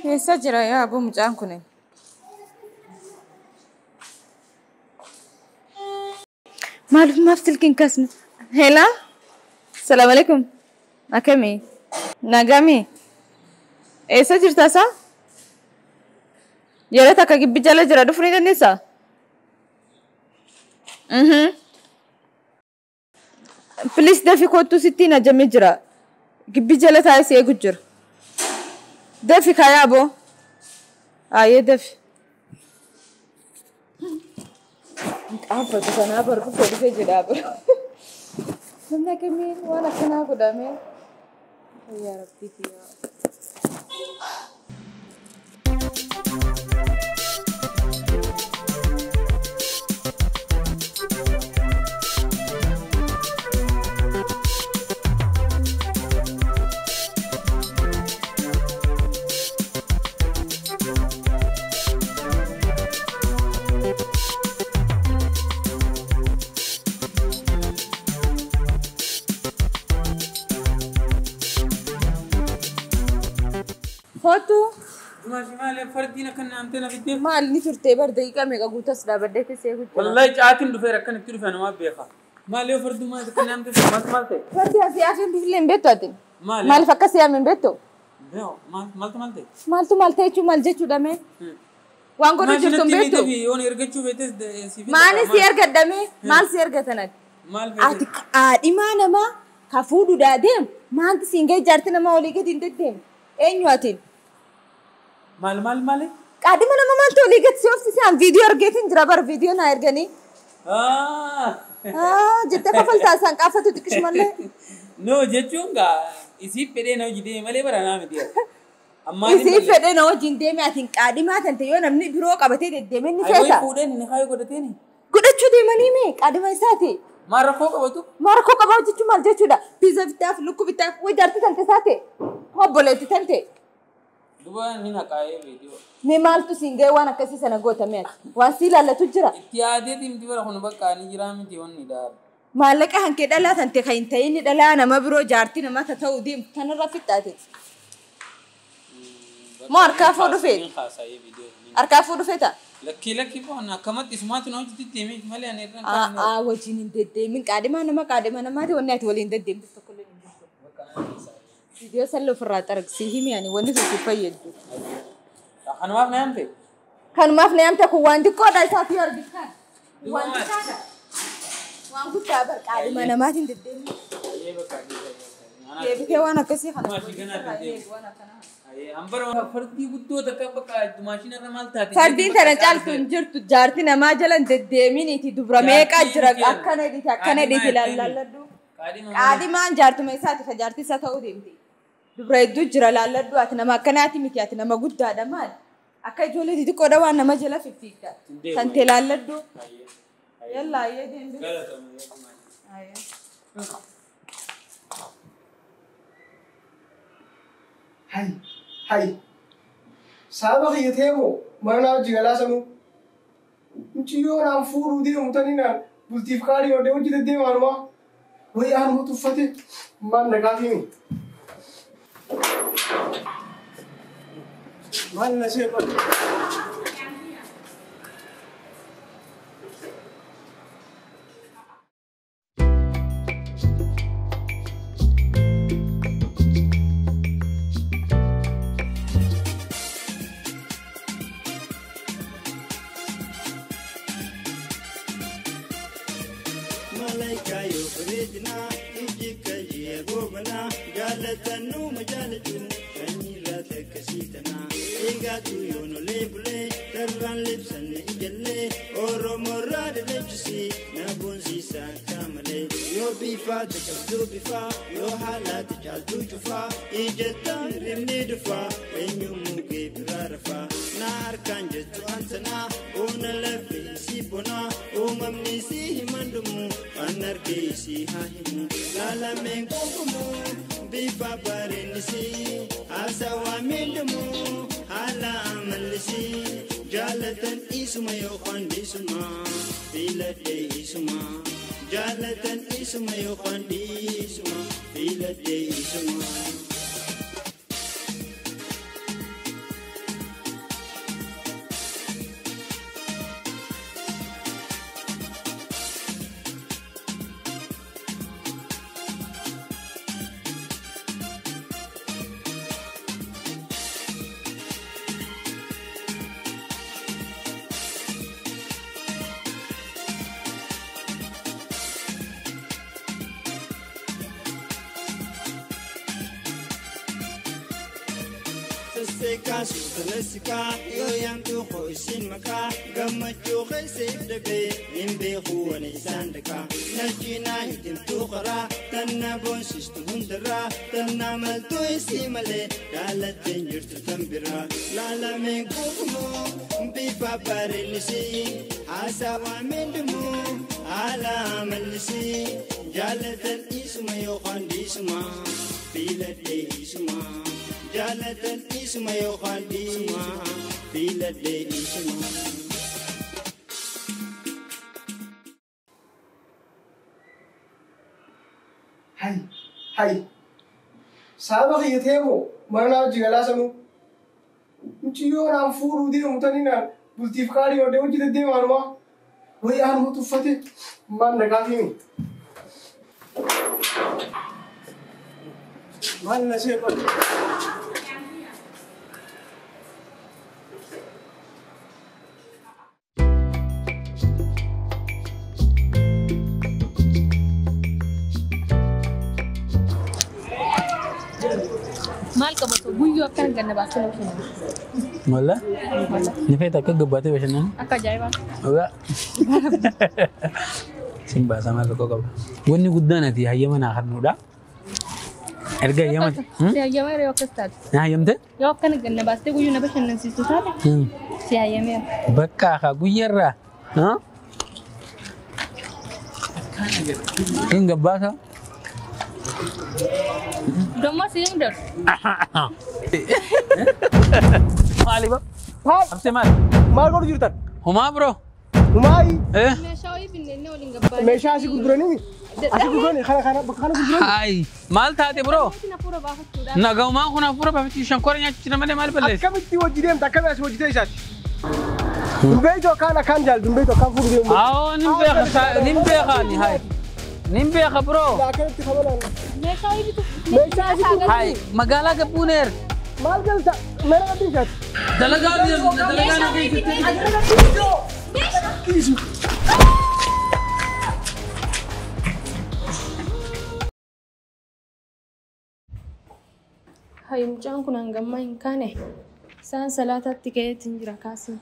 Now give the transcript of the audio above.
Eessa jira yaa aboo mucaan kun? Maaliif maaf silkiin kaasne? Helaa? Salaam alaikum. Akkamii? Nagamii? Eessa jirta isaa? Yeroo takka gibbi jala jira dhufuu ni dandeessaa? Please dafi kottuu sittiin ajjamee jira. Gibbi jala taa'ee si eegu jira. Dafi kayaa aboo. Ayyee dafi. Dhaabbatu kanaa bar dhufee dhufee jedhaa bara. Namni akkamiin waan akkanaa godhame? Yaa Rabbii kiyyaa. Kottu. Maal fardiin akka naamtee na fiddee? Maal ni turtee bar daqiiqaa meeqa guutas dhaabadhee keessa eegu jira. Wallahi caatiin dhufeera akkan itti dhufe namaaf beeka. Maal yoo fardummaa akka naamtee maal maal ta'e? Fardi asii afeen bifillee hin beektu ati. Maali? Maaliif akkas yaame hin beektu? Maaltu maal ta'e? Maaltu maal ta'e jechuun maal jechuudha mee? Waan godhu jirtu hin beektu? Yoon ergachuu beektes si Maali si ergadhame? Maal si ergatan ati? Maal Ati qaadhimaa namaa ka fuudhuudhaa deemu maanti siin ga'e jaarti namaa olii gadi hin deddeemu. Eenyu atiin? Maal maal maali? Qaadhima nama maaltu olii gadi si oofsisaan viidiyoo argeetiin jira bara viidiyoo naa erganii. Jettee kafaltaa isaan qaafatu xiqqishumallee. No jechuun gaa isiif fedhee na hojii deeme malee bara naa miti. Isiif fedhee na wajjin deeme atiin qaadhimaa tante yoo namni biroo qabatee deddeeme ni feeta. Fuudheen ni kaayyoo godhateeni. Godhachuu deemanii mee qaadhima isaati. Maal rakkoo qabatu? Maal rakkoo qaba jechuun maal jechuudha? Piizaa bitaaf lukkuu bitaaf wayi jaartii tante isaati. Obboleetti tante. Duba ni haqaa'ee viidiyoo. Mee maaltu siin ga'e waan akkasii sana gootame ati? Waan sii ilaallatu jira. Itti yaadeeti miti bara kun bakka ni jiraa miti wanni dhaaba. Maallaqa hankee dhalaa tante kan hin ta'in dhalaa nama biroo jaartii namaa ta'uu deemtu tanarra fixaate. Moo harkaa fuudhu feete? Harkaa fuudhu feeta? Lakkii lakkii foon akkamatti isumaatu na hojii deddeemee malee ani irraan kaa'an. Aa wajjin hin deddeemin qaadhimaa nama qaadhima namaati wanni ati waliin deddeemtu tokkollee hin jirtu. Viidiyoo san ofirraa xaragsii himi ani wanni sun si fayyaddu. Kanumaaf na yaamte? Kanumaaf na yaamte kun waan xiqqoodha isaati yoo argitan. Waan xiqqaadha. Waan guddaa bar qaadhima namaatiin deddeemin. Deebitee waan akkasii kana. Fardii guddoo takka bakka maashina irra maal taate? Fardiin tana caaltu hin jirtu jaarti namaa jalan deddeeminiiti dubra meeqaa jira akkana dhiti akkana dhiti laalladhu. Qaadhimaan jaartuma isaati ka jaarti isa ta'uu deemti. Dubra hedduu jira laalladhu ati nama akkanaati miti ati nama guddaadha maal? Akka ijoollee xixiqqoodha waan nama jala fiffiigda. Tantee laalladhu. Yallaa ayyee deemte. Hay hay saaba kiyya ta'e moo mana naa hojii galaa sanuu mucayyoo naan fuudhuu deemu tanii naan bultiif kaarii hodhee hojii deddeemaanumaa wayi aanuma tuffate maal nagaa himi. Maal na see godhe. Seekaa suutana sikaa yoo yaamtu ho'isin maqaa gammachuu keessa ibdabee hin beeku wani isaan dhaqaa nalchiinaa hidhimtuu karaa tanna boonsistu hundarraa tanna maltuu isii malee daalatteen jirtu tan biraa laalameen kuufumoo bifa bareellisii haasawaa meendumuu haala amallisii jaalatan isuma yookaan dhiisuma filadhee isuma. Jaalatan isuma yookaan dhiisuma filadhee isuma. Hay hay. Saaba kiyya ta'e moo mana naa hojii galaa sanuu. Mucayyoo naan fuudhuu deemu tanii naan bultiif kaadhii hojii deddeemaanumaa. Wayi aanuma tuffate maal nagaa himi. Maal na see godhe. Maal qabatu guyyuu akkana ganna baasee nama bashannana. Walla? Ni feeta akka gabbaatee bashannana? Akka ajaa'ibaa. Dhugaa. Sin baasaa maal tokko qaba. Wanni guddaan ati hayyama naa kennuudha. Erga hayyama. Si hayyameera yoo akkas taate. Na hayyamte? Yoo akkana ganna baastee guyyuu na bashannansiistu taate. Si hayyameera. Bakka haa guyyaarraa. Sin gabbaasa. Damma si hin darbu. Maali ba? Maal? Absee maal? Maal godhu jirtan? Homaa bro. Humaayi. Meeshaa wayii binnee waliin gabbaanee. Meeshaa asii gurguranii asii gurguranii kana kana bakka kana gurguranii. Hayi maal taate bro? Hafuura baafachuudhaaf. Nagaumaan kun hafuura baafachuu shankora nyaachuu malee maal balleessa? Akkamitti hojii deemta akkami asii hojii ta'e isaati? Dumbeeytu akkaan akkaan jaal dumbeeytu akkaan fuudhu deemu. Awoo nin beeka nin beeka ni hayi. Nin beeka bro. Akkamitti kabalaan. Meeshaa wayii bituuf. Meeshaa asii gurguranii. Hayi magaalaa gabbuuneer. Maal galta mana qabdii isaati. Dalagaa dalagaa na keessatti. Kiisu. Hayi mucaan kun hangammaa hin kaane. Isaan salaataatti ka'eetiin jira kaasin.